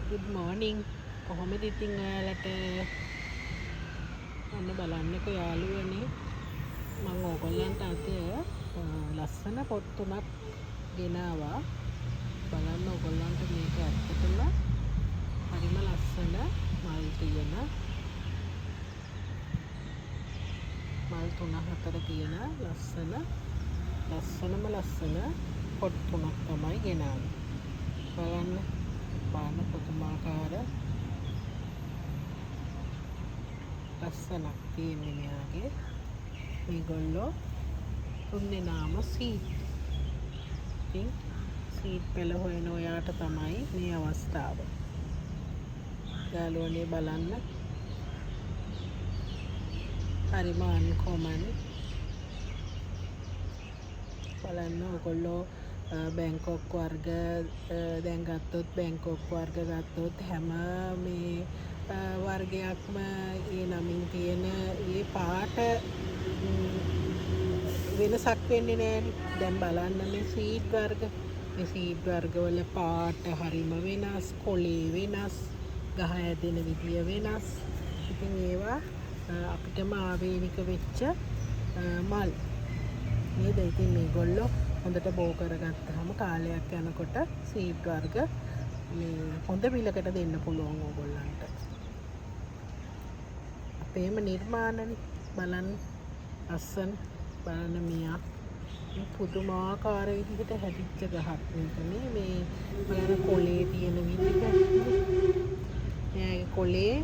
Good morning. කොහොමද ඉතින් ඔයාලට? ඔන්න බලන්නකෝ යාළුවනේ, මං ඕගොල්ලන්ට අද ලස්සන පොත් තුනක් ගෙනාවා. බලන්න ඕගොල්ලන්ට මේක ඇත්තටම හරිම ලස්සන මල් තියෙන මල් තුන හතර තියෙන ලස්සන ලස්සනම ලස්සන පොත් තුනක් තමයි ගෙනාවේ. බලන්න බලන්න පුදුමාකාර ලස්සනක් තියෙන්නේ මෙයාගේ. මේගොල්ලෝ තුන් දෙනාම සීඩ්. ඉතින් සීඩ් පෙළ හොයන ඔයාට තමයි මේ අවස්ථාව. යාළුවනේ බලන්න. හරිම අන්කොමන්. බලන්න ඔයගොල්ලෝ බැංකොක් වර්ග දැන් ගත්තොත් බැංකොක් වර්ග ගත්තොත් හැම මේ වර්ගයක්ම ඒ නමින් තියෙන ඒ පාට වෙනසක් වෙන්නේ නෑනේ. දැන් බලන්න මේ සීඩ් වර්ග. මේ සීඩ් වර්ගවල පාට හරිම වෙනස්, කොළේ වෙනස්, ගහ ඇදෙන විදිය වෙනස්. ඉතින් ඒවා අපිටම ආවේනික වෙච්ච මල්. නේද? ඉතින් මේගොල්ලෝ හොඳට බෝ කරගත්තාම කාලයක් යනකොට සීඩ් වර්ග මේ හොඳ මිලකට දෙන්න පුළුවන් ඕගොල්ලන්ට. අපේම නිර්මාණනේ. බලන්න ලස්සන. බලන්න මෙයා මේ පුදුමාකාර විදිහට හැදිච්ච ගහක් මේක නේ. මේ බලන්න කොළේ තියෙන විදිහ. මෙයාගේ කොළේ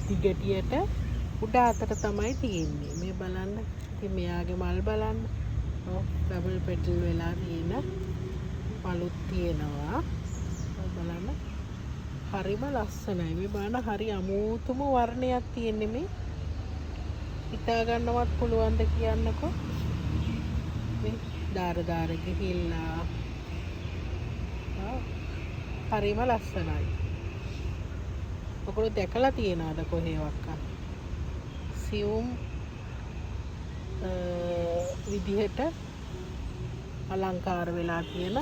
දිගටියට උඩ අතට තමයි තියෙන්නේ. මේ බලන්න. ඉතින් මෙයාගේ මල් බලන්න. ඔව් ඩබල් පෙටල් වෙලා තියෙන මලුත් තියෙනවා. ඔව් බලන්න. හරිම ලස්සනයි. මේ බලන්න හරි අමූතුම වර්ණයක් තියෙන්නේ මේ. හිතා ගන්නවත් පුළුවන්ද කියන්නකෝ. මේ දාර දාර ගිහිල්ලා. ඔව් හරිම ලස්සනයි. ඔයගොල්ලෝ දැකලා තියෙනවද කොහේවත්? සියුම් විදිහට අලංකාර වෙලා තියෙන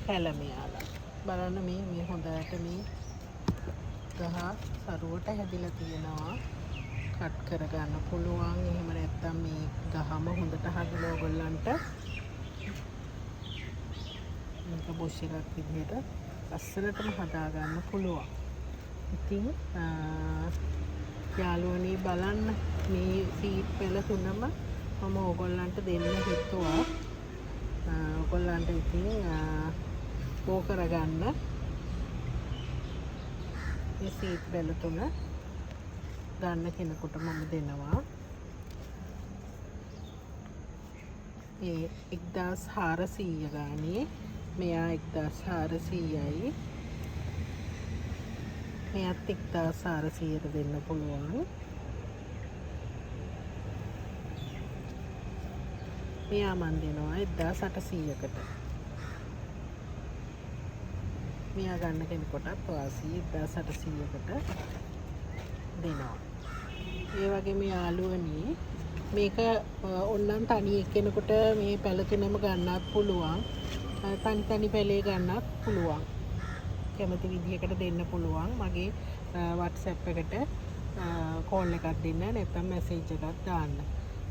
පැල මෙයාලා. බලන්න මේ මේ හොඳට මේ ගහ සරුවට හැදිලා තියෙනවා. කට් කරගන්න පුළුවන්. එහෙම නැත්නම් මේ ගහම හොඳට හදලා ඔයගොල්ලන්ට මේක බුෂ් එකක් විදිහට ලස්සනටම හදාගන්න පුළුවන්. ඉතින් යාළුවනේ බලන්න මේ සීඩ් පෙළ තුනම මම ඕගොල්ලන්ට දෙන්න හිතුවා. ඕගොල්ලන්ට ඉතින් බෝ කරගන්න මේ සීඩ් පෙළ තුන ගන්න කෙනෙකුට මම දෙනවා. ඒ 1400 ගානේ. මෙයා 1400යි. මෙයත් 1400ට දෙන්න පුළුවන්. මෙයා මන් දෙනවා 1800කට. මෙයා ගන්න කෙනෙකුටත් වාසි 1800කට දෙනවා. ඒ වගේම යාළුවනේ මේක ඕන්නම් තනි එක්කෙනෙකුට මේ පැළ තුනම ගන්නත් පුළුවන්. තනි තනි පැලේ ගන්නත් පුළුවන්. කැමති විදිහකට දෙන්න පුළුවන්. මගේ WhatsApp එකට කෝල් එකක් දෙන්න නැත්නම් මැසේජ් එකක් දාන්න.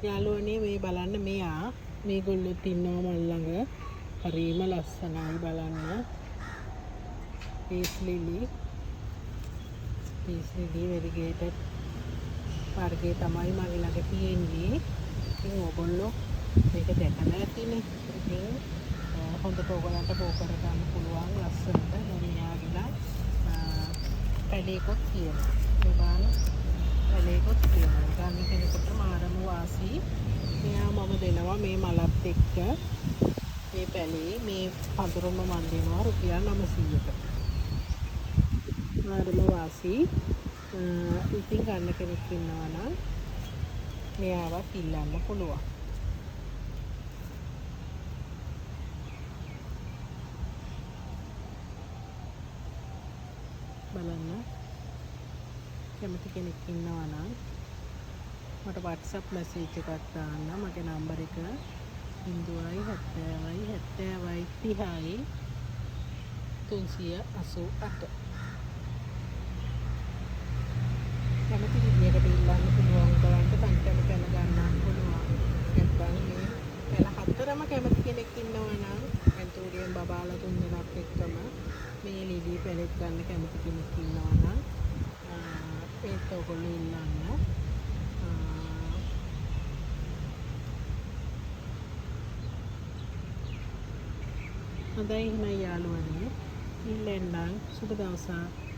යාළුවනේ මේ බලන්න මෙයා මේගොල්ලොත් ඉන්නවා මල් ළඟ. හරිම ලස්සනයි බලන්න. Piece Lily. පීස් ලිලි වෙරිගේටඩ් වර්ගයේ තමයි මගේ ළඟ තියෙන්නේ. ඉතින් ඕගොල්ලෝ මේක දැකලා ඇතිනේ. ඉතින් හොඳට ඕගොල්ලන්ට බෝ කරගන්න පුළුවන් ලස්සනට. දැන් මෙයාගේ නම් පැලේකොත් තියෙනවා. මේ බලන්න පැලේකොත් තියෙනවා. ගන්න කෙනෙකුට මාරම වාසි. මෙයා මම දෙනවා මේ මලත් එක්ක මේ පැලේ මේ පඳුරම මම දෙනවා රුපියල් 900කට. මාරම වාසි. ඉතින් ගන්න කෙනෙක් ඉන්නවා නම් මෙයාවත් ඉල්ලන්න පුළුවන්. බලන්න කැමති කෙනෙක් ඉන්නවා නම් මට WhatsApp message එකක් දාන්න. මගේ නම්බර් එක 0 70 70 30 388. කැමති විදියකට ඉල්ලන්න පුළුවන් ඔයගලන්ට. තනි තනි පැල ගන්නත් පුළුවන්. නැත්නම් මේ පැල හතරම කැමති කෙනෙක් ඉන්නවා නම් ඇන්තූරියම් බබාලා 3 දෙනාත් එක්කම මේ ලිලි පැලෙත් ගන්න කැමති කෙනෙක් ඉන්නවා නම් ඒත් ඔයගොල්ලෝ ඉල්ලන්න. හොඳයි එහෙනම් යාළුවනේ, ඉල්ලෙන්නම්. සුබ දවසක්.